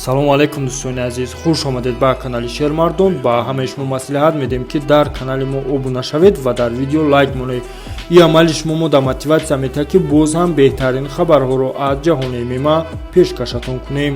Салому алайкум, дӯстони азиз, хуш омадед ба канали Шермардон. Ба ҳамаи шумо маслиҳат медиҳем, ки дар канали мо обуна шавед ва дар видео лайк монед. Ин амали шумо мо да мотиватсия метиҳад, ки боз ҳам беҳтарин хабарҳоро аз ҷаҳони ММА пешкашатон кунем.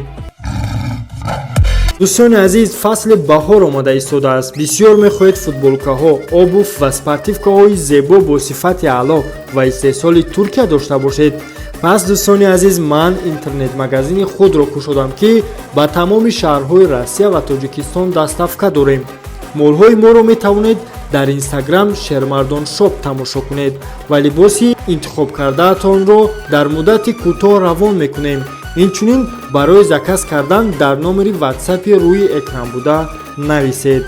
Дӯстони азиз, фасли баҳор омада истодааст. Бисёр мехоҳед футболкаҳо, обувь ва спортивкаҳои зебо бо сифати аъло ва истеҳсоли Туркия дошта бошед. Пас, дӯстони азиз, ман интернет-магазини худро кушодам, ки ба тамоми шаҳрҳои Россия ва Тоҷикистон доставка дорем. Молҳои моро метавонед дар Инстаграм Шермардон Шоп тамошо кунед ва либоси интихобкардаатонро дар муддати кӯтоҳ равон мекунем. Инчунин барои заказ кардан дар номери Ватсапи рӯи экран буда нависед.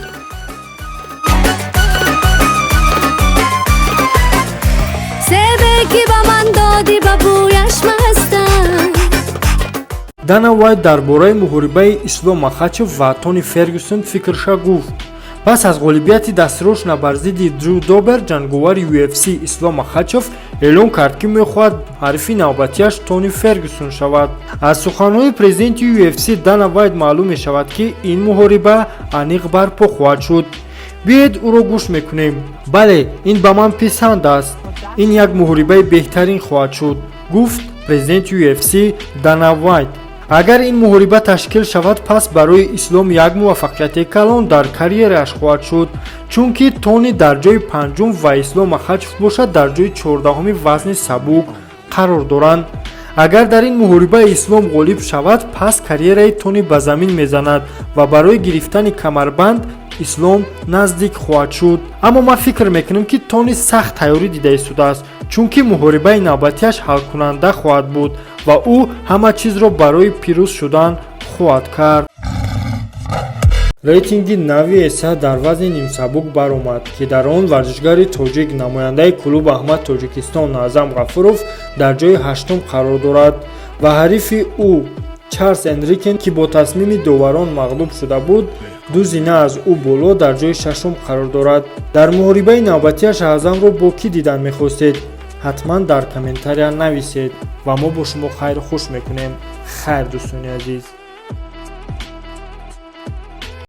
Себе ки ба ман додӣ, ба бӯяш мастам. Дана Вайт дар бораи муҳорибаи Ислом Махачев ва Тони Фергюсон фикрша гуфт. Пас аз ғолибияти дастрошна бар зидди Дрю Добер, ҷанговари UFC Ислом Махачев эълон кард, ки мехоҳад ҳарифи навбатиаш Тони Фергюсон шавад. Аз суханҳои президенти UFC Дана Вайт маълум мешавад, ки ин муҳориба аниқ барпо хоҳад шуд. Биёед, ӯро гӯш мекунем. «Бале, ин ба ман писанд аст. Ин як муҳорибаи беҳтарин хоҳад шуд», гуфт президенти UFC Дана Вайт. Агар ин муҳориба ташкил шавад, пас барои Ислом як муваффақияти калон дар карьерааш хоҳад шуд, чунки Тони дар ҷои панҷум ва Ислом Махачев бошад, дар ҷои 14-уми вазни сабук қарор доранд. Агар дар ин муҳориба Ислом ғолиб шавад, пас карьераи Тони ба замин мезанад ва барои гирифтани камарбанд Ислом наздик хоҳад шуд. Аммо ман фикр мекунам, ки Тони сахт тайёрӣ дида истодааст, чунки муҳорибаи навбатиаш ҳалкунанда хоҳад буд ва ӯ ҳама чизро барои пирӯз шудан хоҳад кард. Рейтинги нави ЭСА дар вазни нимсабук баромад, ки дар он варзишгари тоҷик, намояндаи клуб Аҳмад Тоҷикистон Аъзам Ғафуров дар ҷои ҳаштум қарор дорад ва ҳарифи ӯ Чарлз Энрикен, ки бо тасмими доварон мағлуб шуда буд, ду зина аз ӯ боло дар ҷои шашум қарор дорад. Дар муҳорибаи навбатиаш Аъзамро бо кӣ дидан мехостед? Ҳатман дар комментария нависед ва мо бо шумо хайру хуш мекунем. Хайр, дӯстони азиз.